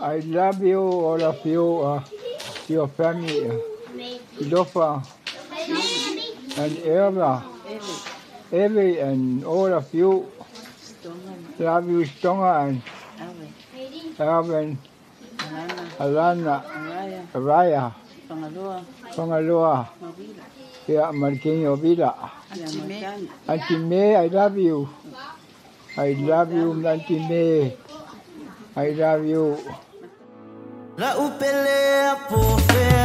I love you, all of you, your family, Lofa and Eva, Evie and all of you. Love you, Stonga and Alvin, Alana, Araya, Fangaloa, yeah, Marquinho Villa. Auntie May, I love you. I love you, Auntie May. I love you. La upelea pofea.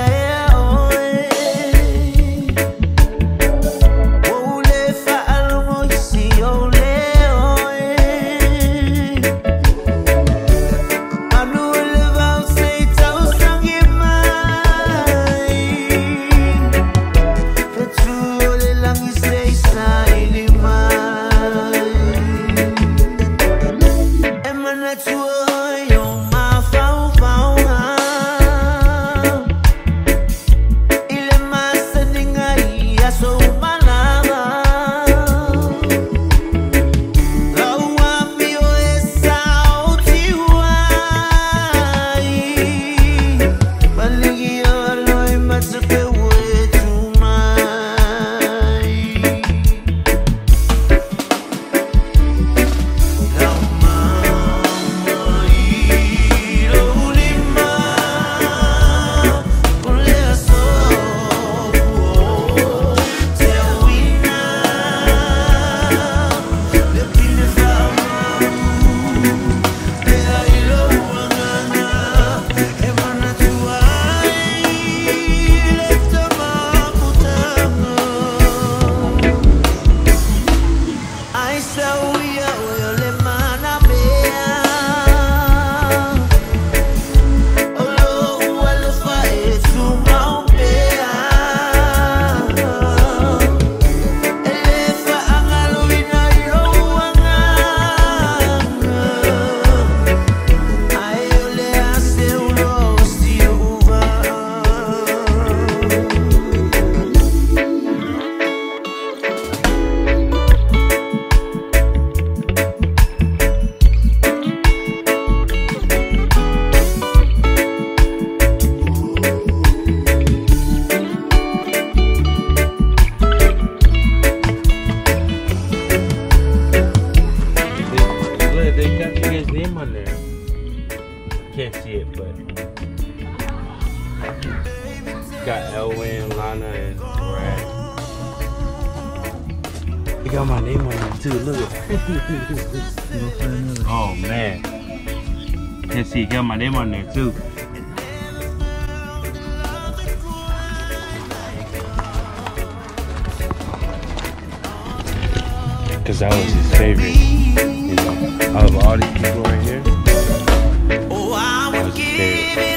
They got you guys' name on there. Can't see it, but got Elwin, Lana, and Brad. They got my name on there too. Look. Oh man. Can't see it. Got my name on there too. Cause that was his favorite. You know, out of all these people right here, that was his favorite.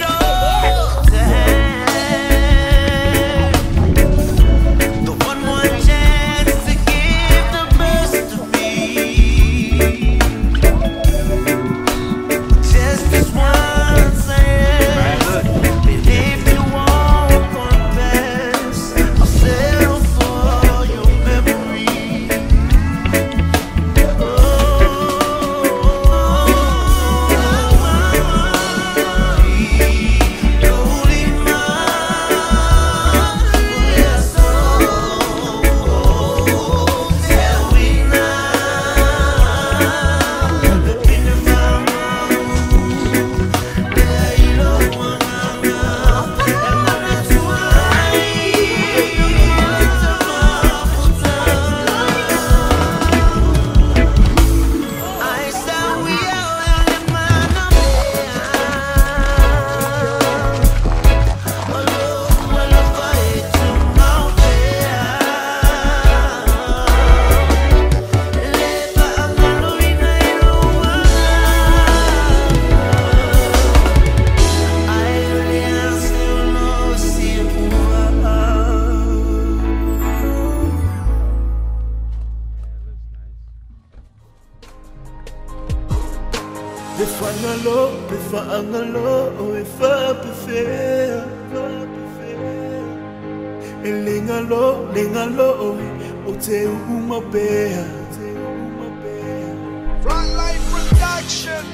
Frontline Production.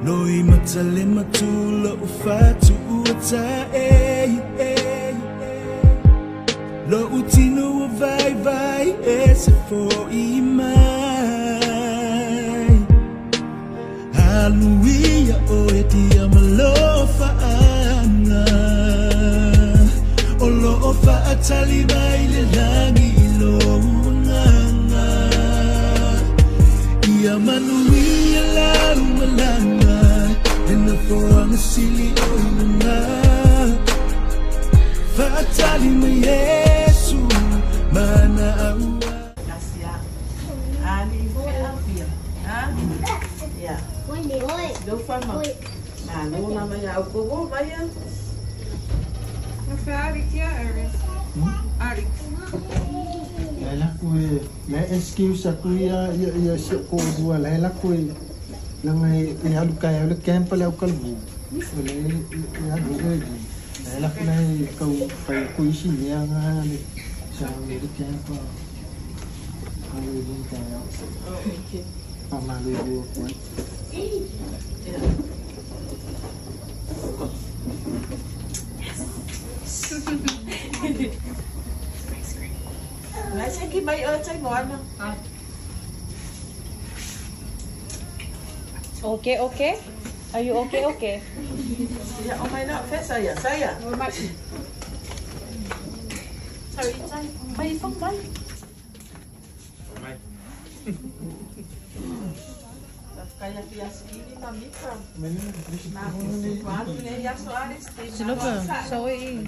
Loi matale matula o fatu ua e Lo utino o vai vai e se foi mai Hallelujah o e tia malofa ana O lo o faatali mai le langi i lo nganga Ia manuia lau malanga Lena foanga sili o ilunga Faatali mai Yesu mana aua Asia Ali fea ha ya do fama na no na mai au ko vai Lai la kue, lai excuse aku ia ia ia si ko dua lai la kue langa e halu kai halu camp le au kalbu. Lai e halu le di. Lai la lai kau fai ku isi mea nga le sa le camp. Halu le kai au. Okay. Pa ma le bu ko. Lại sẽ cái mấy ơi trái ngon không? Okay, okay. Are you okay, okay? Ya, oh my God, phép saya, saya. Sorry, trái mấy phong mấy. Kaya kias ini mami ka. Na, ne ya so aris. Sino ba? Sorry.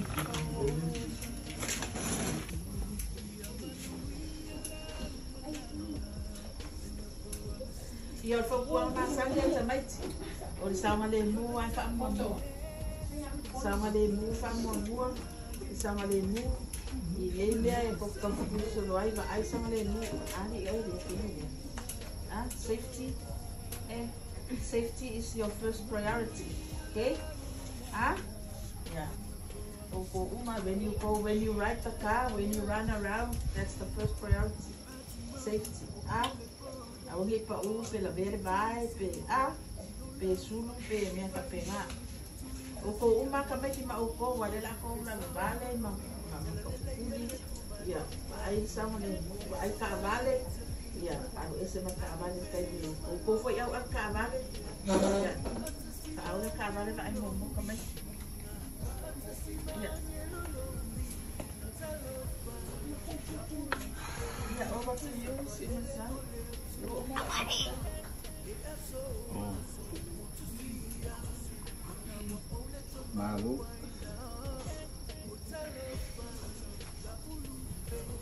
Ia o fofua masani ia tamaiti. O le saogalemu ai faamuamua. Saogalemu faamuamua. Saogalemu i nei mea e tofutofutufusolo ai vaai saogalemu ali ai le kini. Ah, safety. Safety is your first priority. Okay? Ah? Yeah. O ko uma when you go, when you ride the car, when you run around, that's the first priority. Safety. Ah? Au he pa u pe la vere vai pe a pe sulu pe mea ka pe ngā. O ko uma ka mai ki ma o ko wale la ko la vale ma ma ko kuli. Ia, ai sa mo le ai ka vale. Ia, au ese ma ka vale kai ni. O ko foi au a ka vale. Ia. Ka au la ka vale vai mo mo ka mai. Ia. Ia, over to you, Simon. Oh. Malo.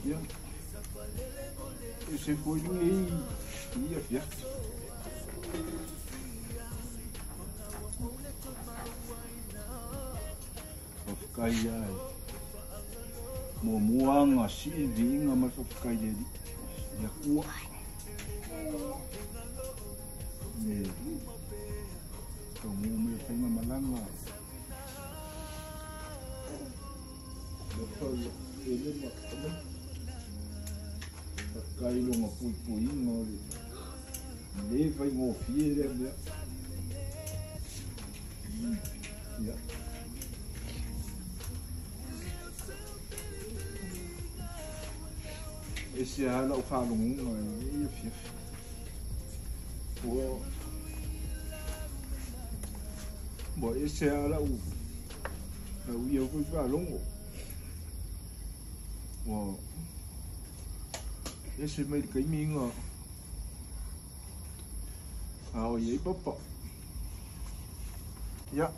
Ja. Se foi i ia. Whakaia ai. Mo muanga si vinga ma whakaia ia kua. Me ka mo me whainga malanga. Le whau e le makana. Whakailonga pui pui inga le. Le whai ngō fie rea mea. Ia. Ese ala o whalongunga e ia fiafi. Ua. Bo ese ala u. Lau ia hui whalongo. Ua. Ese mai le kaiminga. Ao iei papa. Ia.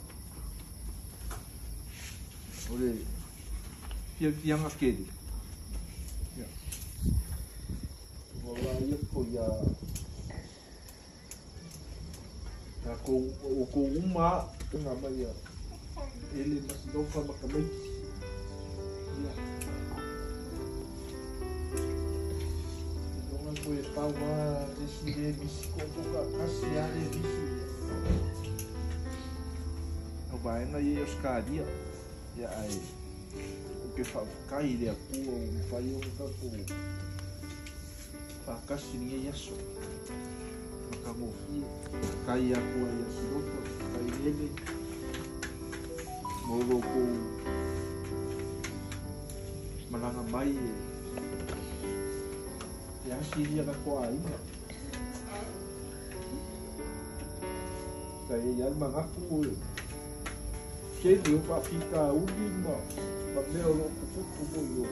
O le fiafianga kere. Ia. Ua ia ko ia. Ta ko o ko uma nga mai ia. Ele masinofa makamaiti. Ia. Longa ko e pau ma desi le misi ko toka kasi ale misi. O vaenga ia o skaria. Ia ai. O ke whawhakai le akua o mwhai o ngā ko whakasi ni e iaso. matagofie. Kai aku ai ia Siloto, kai lele, mo lo kou malaga mai e asi ia na ko aiga. Sa e ia mangaku e tele o faafitauli ma mea o loo tutupu foi o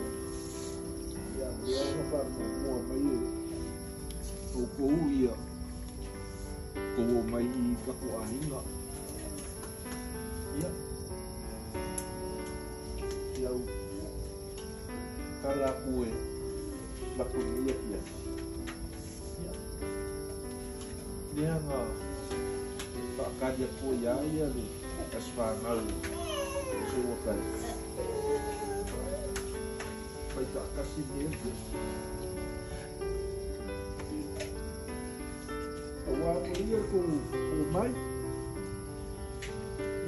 ia lea na faamuamua mai e oukou ia kou o mai i takou aiga. Ia ia u tala aku e lako nei afiafi. Ia lea na faakali atu ai ia ia le aso fanau o se ua kai fai faatasi lenei afiafi. Auā foi ia kou mai.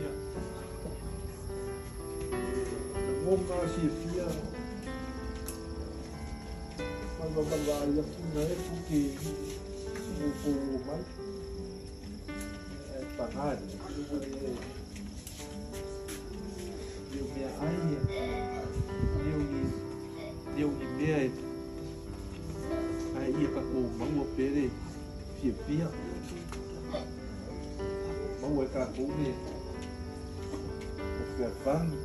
Ia lagona silafia malamalamaa'i atu na e puke mo kou o mai. Ae pagā lea ua le le o meaai ia le o ni le o ni mea e ae ia tatou maua pele fiafia maua e tatou le o fealofani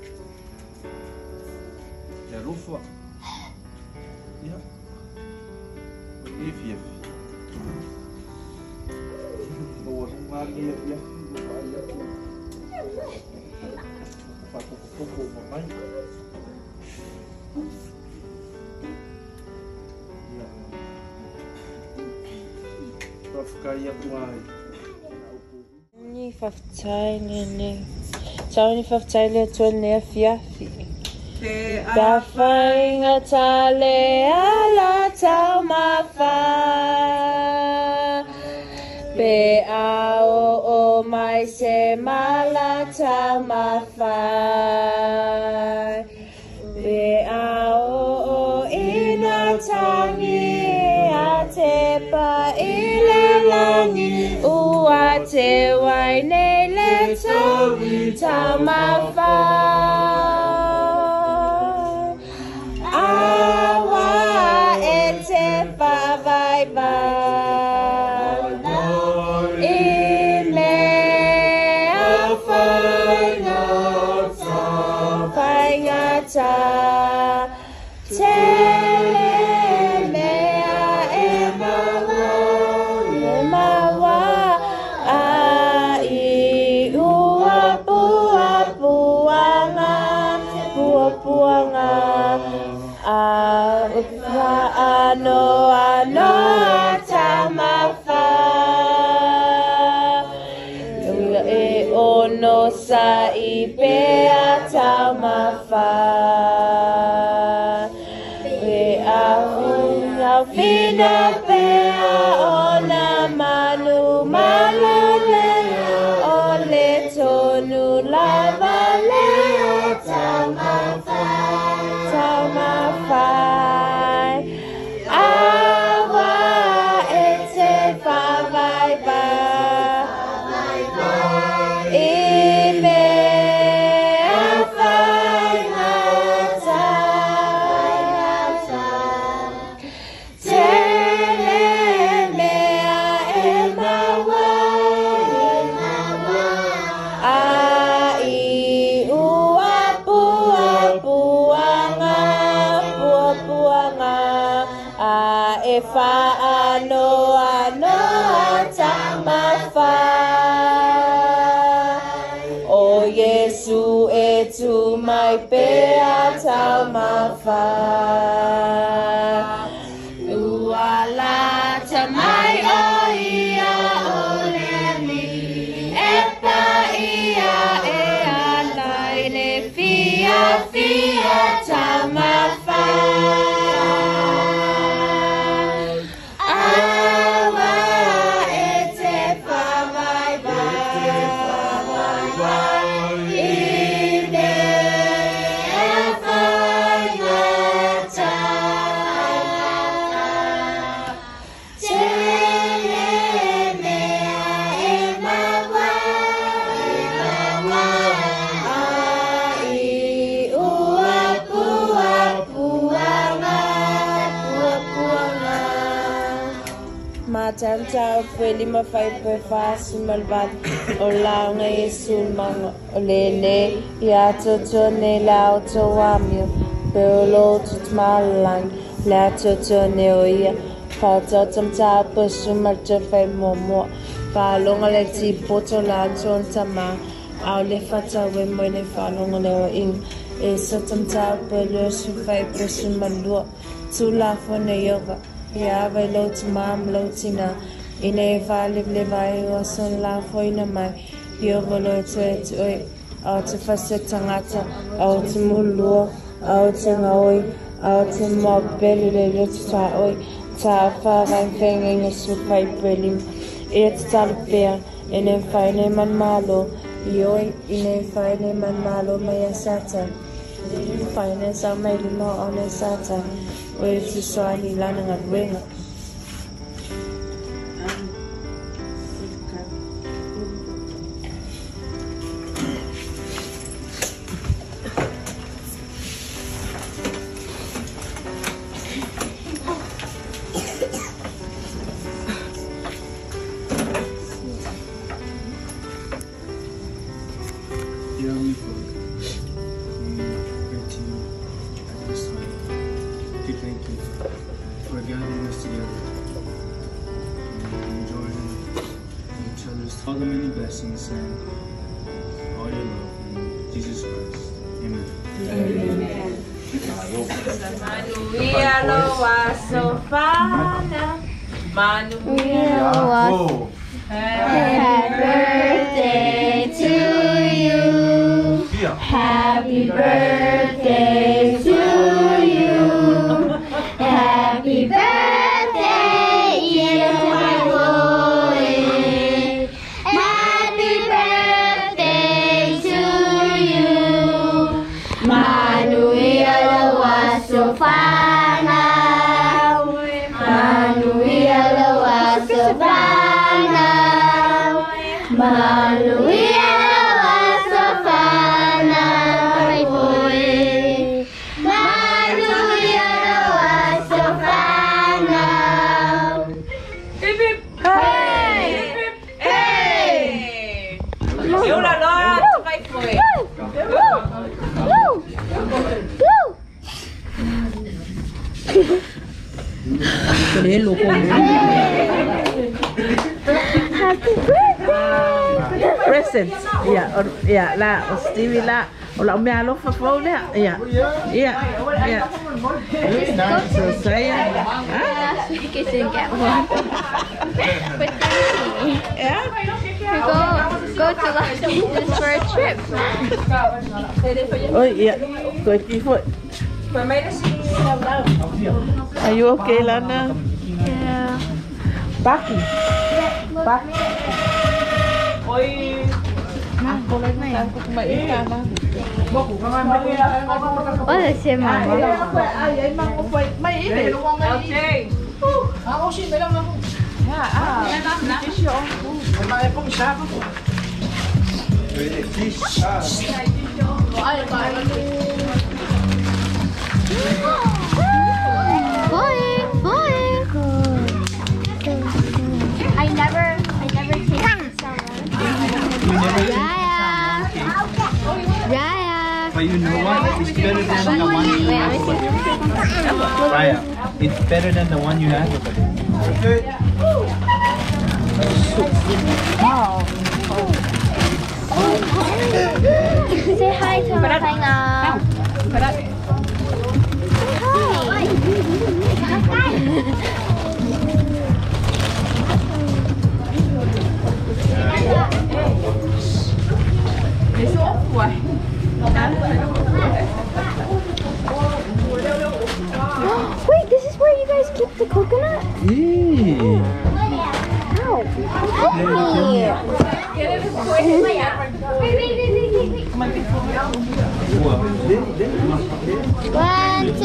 le alofa. Ia o lenei fiafi maualuga lava lenei afiafi ua vaai atu faatopetopo uma mai. Ia faafetai atu ai. Ni faafetai lenei. Tau ni faafetai le Atua i lenei afiafi. Pe afaigata le ala taumafa, pe a oo mai se mala taumafa, pe a oo ina tangi a te pa i le lagi ua te wai nei le taumafa. Awa e te whavaivai i mea faigata tele mea e maua ai ua puapuaga puapuaga a faanoanoa taumafa. Ua e ono sa i pea taumafa. E au fina pea ona manu malole o le tonu lava lea taumafa taumafa. Awa e te whavaivai i mea faigata tele mea e maua ai ua puapuaga puapuaga a e faanoanoa taumafa. O Iesu e tu mai pea taumafa. Ua lata mai o ia o le ali e pa ia e ala i le fiafia taumafa. Awa e te whavaivai i mea faigata. tau pweli mawhai pwe whāsu malvat o launga Yesu manga o lele ia toto ne lao to wamio pe o lo tutmalang la toto ne o ia whātau tamtau pusu malta whai mua whālonga le ti poto la tonta ma au le whatau e moe le whālonga le o inga e so tamtau pwe su whai pusu malua tu la fone yoga ia vai lo te mam lo tina ina e whaalewlewa e o son la foina mai Iova lo te te oi au te whase tangata au te mulua au te ngaoi au te maopele le lotu tā oi tā whārai whenga su whai pwelima e te talupea ine whaine man malo i oi ine whaine man malo mai a sata whaine sa mai lima o ne sata o e tusoani lana ngaluenga. Dear Heavenly Father, we pray to you at this time to thank you for gathering us together and enjoying each other's all the many blessings and all your love in Jesus Christ. Amen. Amen. Manuia loa sofana. Manuia loa. Happy birthday to you. Happy birthday to you. Happy birthday, dear my boy. Happy birthday to you. Manuia loa sofana. Manuia loa sofana. Manuia loa sofana, my boy. Manuia loa sofana. Hip hip. Hey! Hip hip. Hey! Yola loa my boy. Woo! Woo! Happy birthday! Presents. Yeah, yeah, la, o Stevie la, o la mea alofa fau lea. Yeah. Yeah. Yeah. Very nice. So say huh? Last week I didn't get one. But thank you. Yeah. We go to Los Angeles for a trip. Oh yeah. Go for. Are you okay, Lana? Yeah. Baki. Baki. Oi. Olha, você mama. Boy, boy. I never tasted salmon. Yeah. Yeah. But you know what? It's better than the one you had over there. Raya, it's better than the one you had over there. Say hi to Mafanga. Say hi. Wait, this is where you guys keep the coconut? Yeah. Ow. Help me. Wait. 1, 2.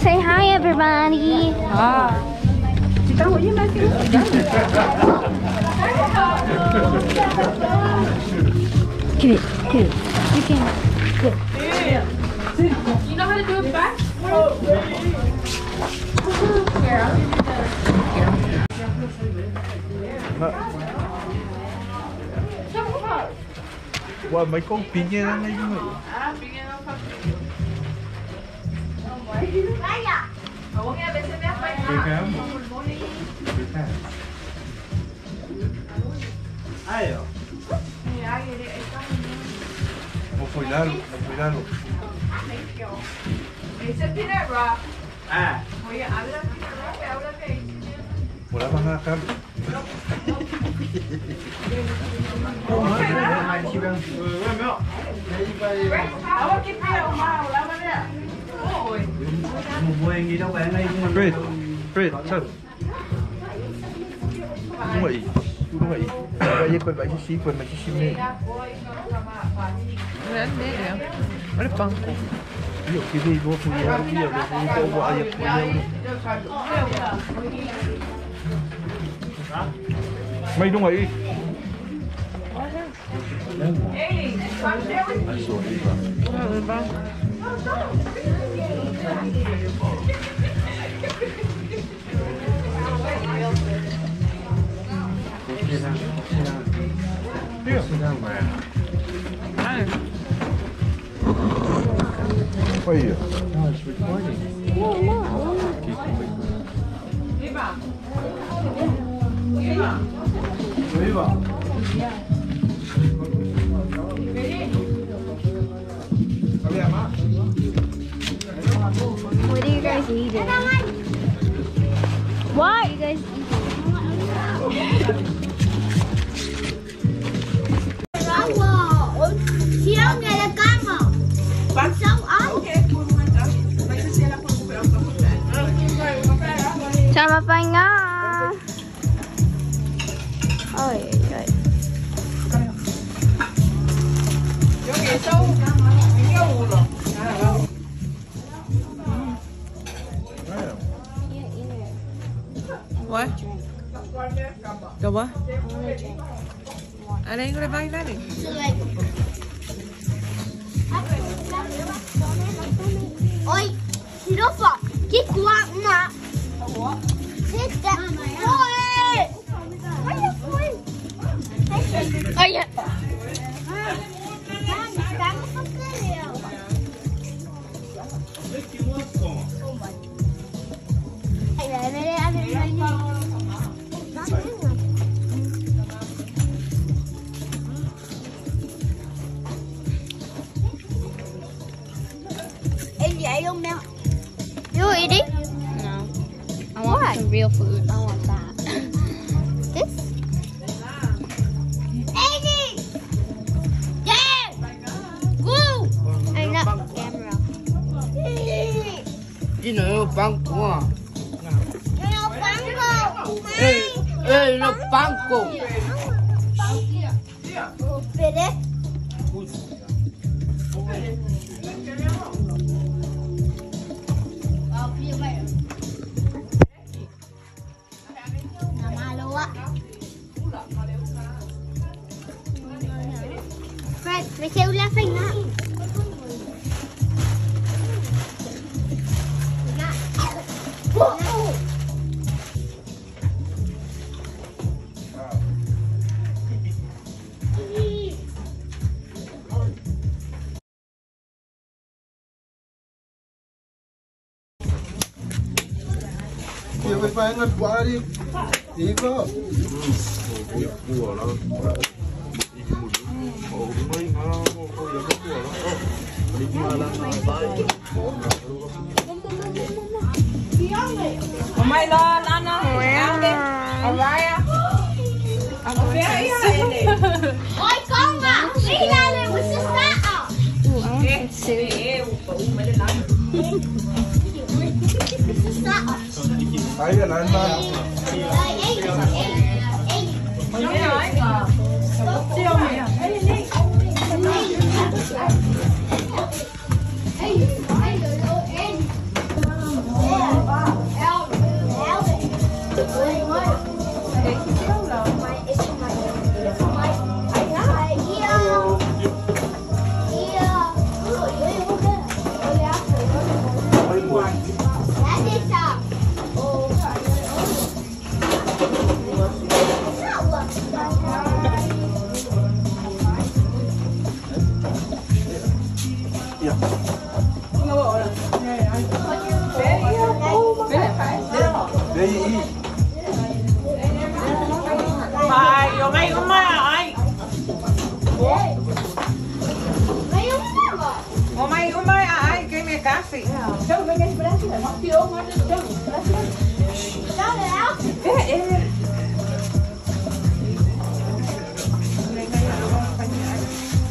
Say hi, everybody. Give it, give it. You can. Good. Here, I'll give you the. Wah, mấy con piña đang ngay như vậy. Fred, Fred, sao? Đúng vậy, đúng vậy. Mày đúng vậy. No, it's recording. No, no. What are you guys eating? What are you guys eating? Sama pa nga. Oi, oi. What? The what? I ain't gonna buy nothing. Oi, Sirofa, get guana. Take that. Oi! You eating? No. I want some real food. I want that. This? Eddie! Dad! Go! I'm not camera. You know, banco. You know, banco. Hey, no banco. Fred, we say laughing now.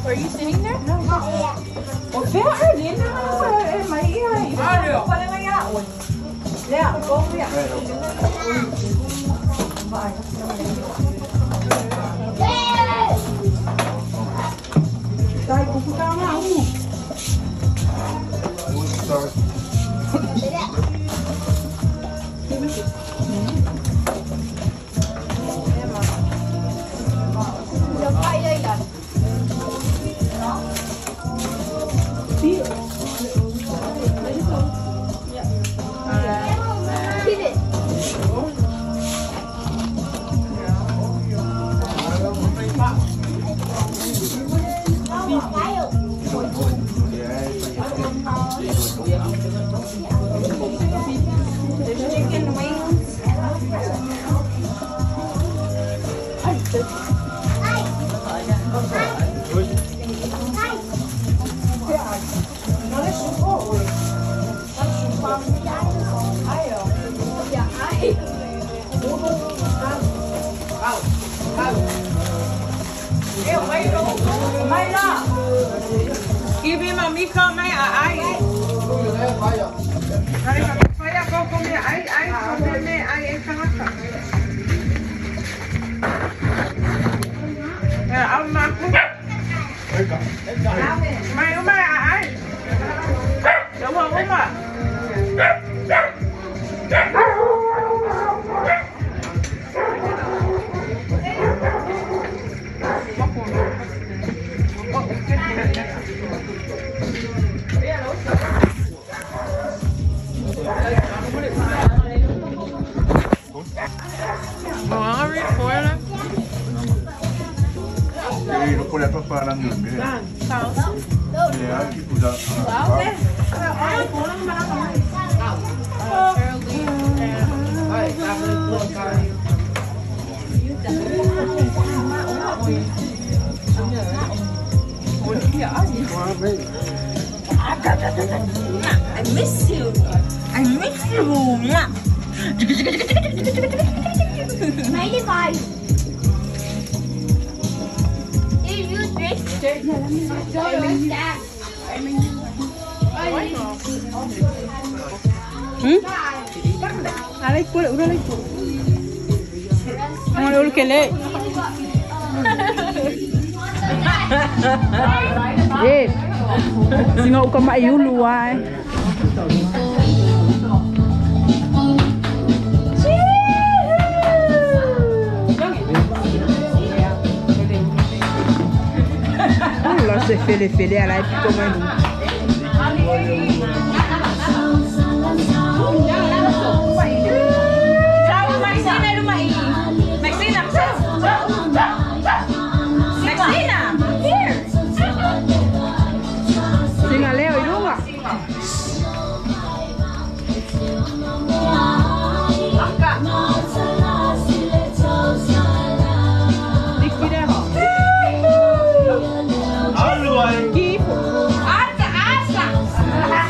Are you sitting there? No. There's chicken wings. I miss you. I miss you. 95. Did you drink? Eh, singa uka maiulu ai. Là, c'est fait les à la comme un loup. Asa, asa.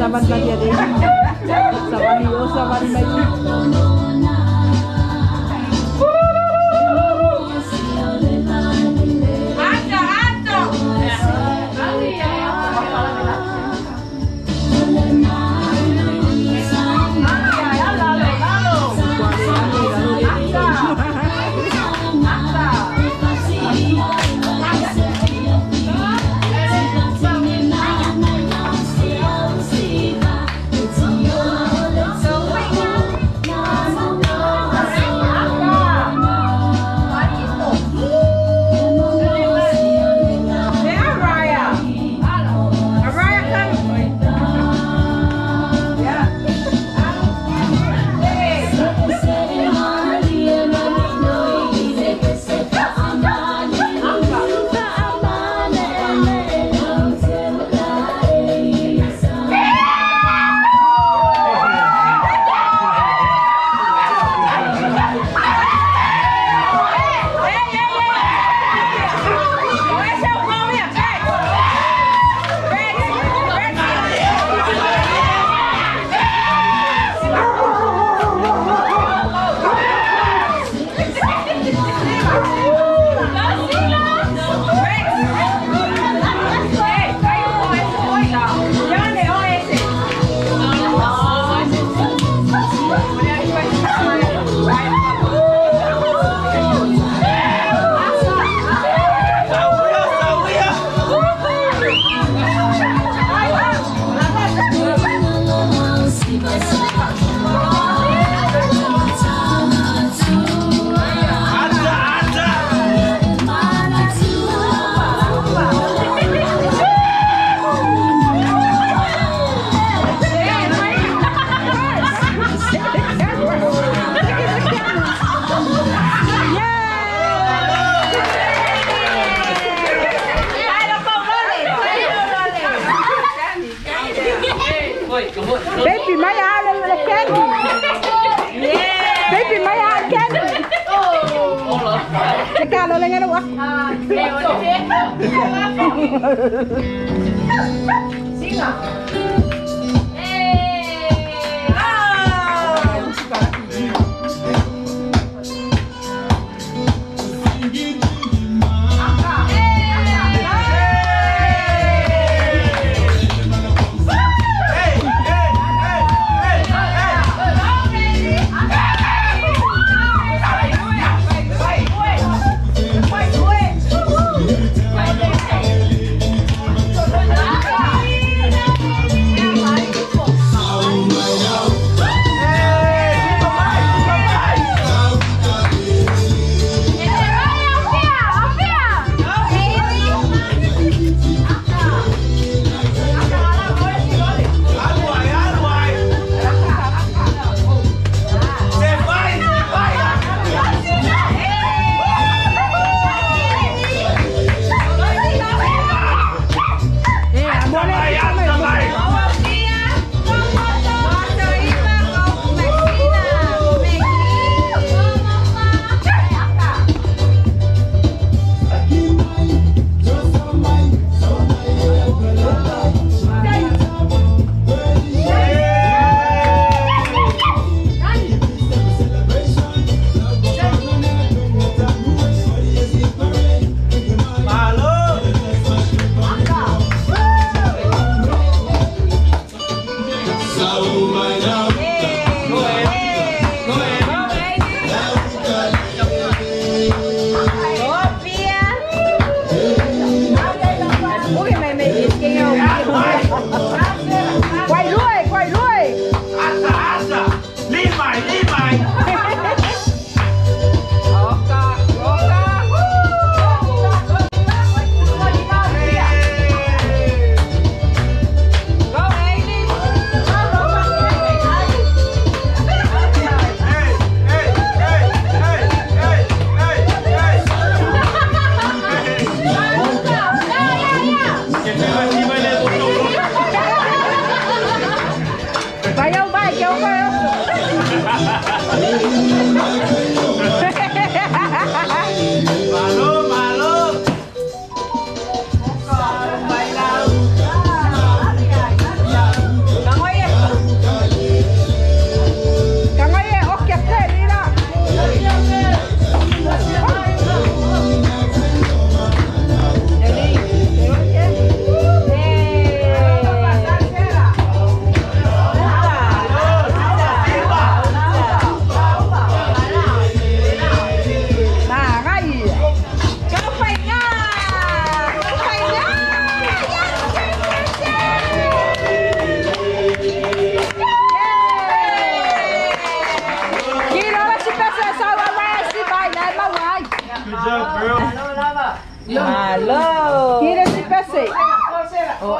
Savali mai ale. Savali o savali mai. Baby, my eye, the candy. Baby, my eye, candy. Teka, lo lengan aku. Singa.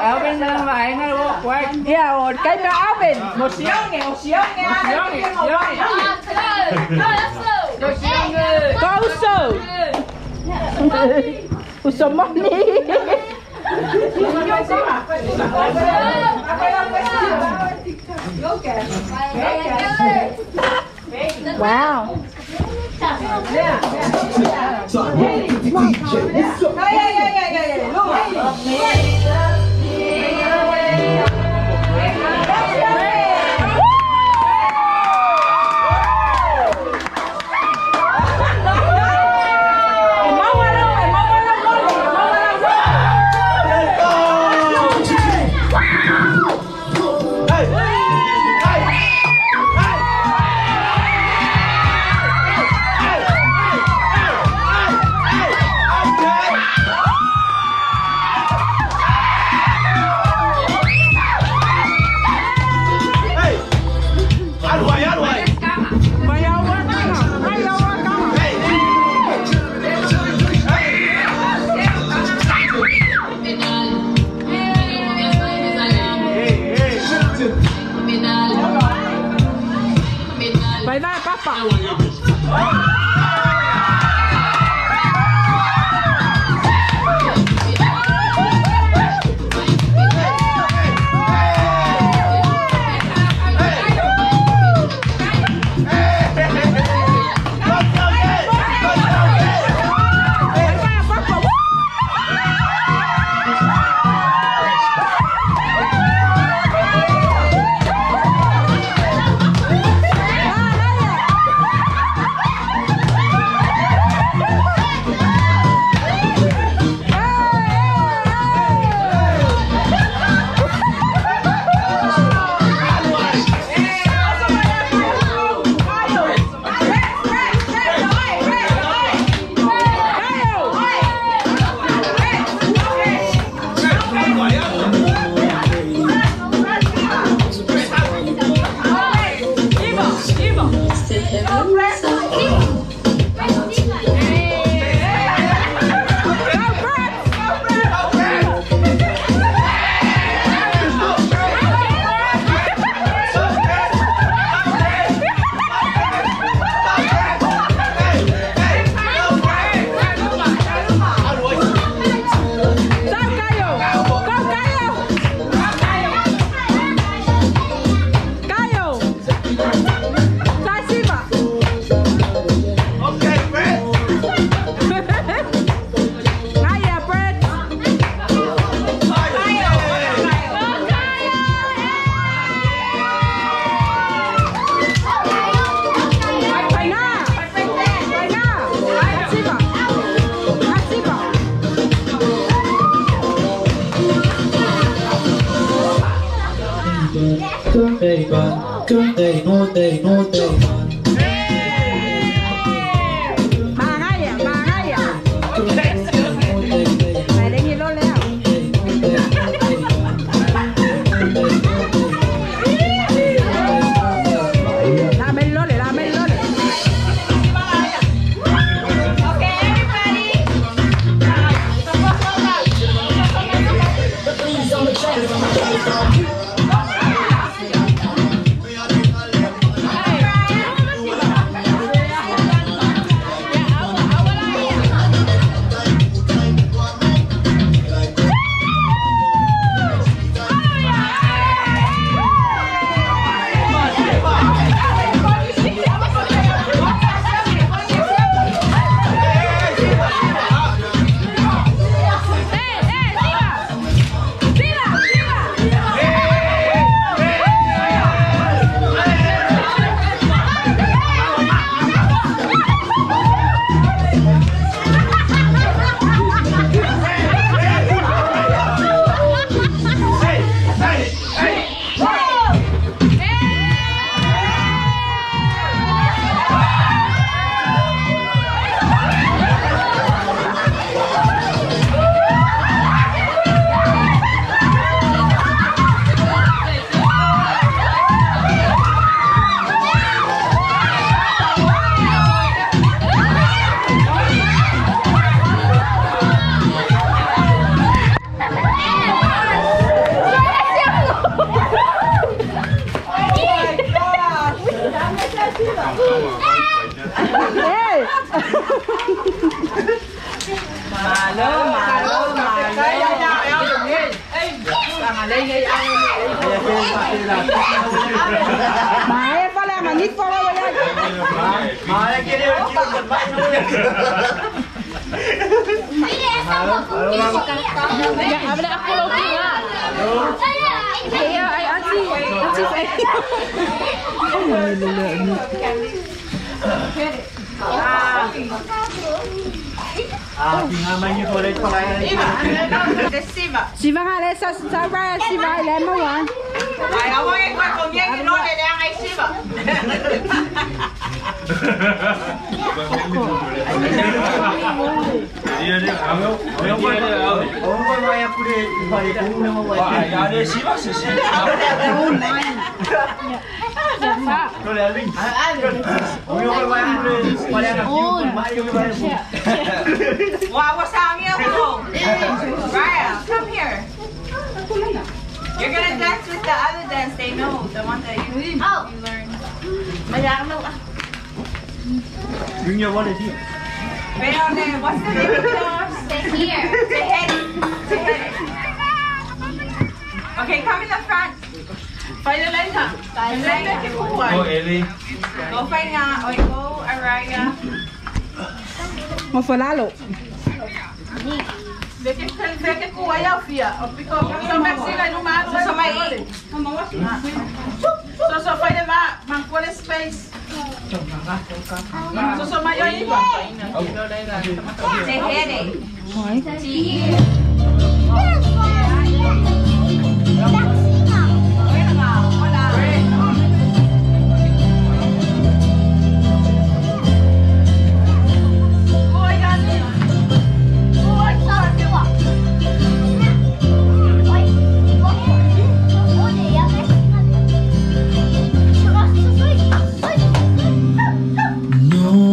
Alvin Yeah, o cái mà Alvin, một xíu nghe, một xíu nghe. Go so. Usomoni. Wow. Vai vai, papá. Mae pala manit pala wala. Mae kere Raya, come here. You're gonna dance with the other dance they know, the one that you learned. Wait on there. What's the name of yours? Here. Teheri. Okay, come in the front. Go Ellie. Go Fainga or go Araya. Mafalalo. Teheri. No.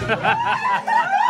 Ha ha ha!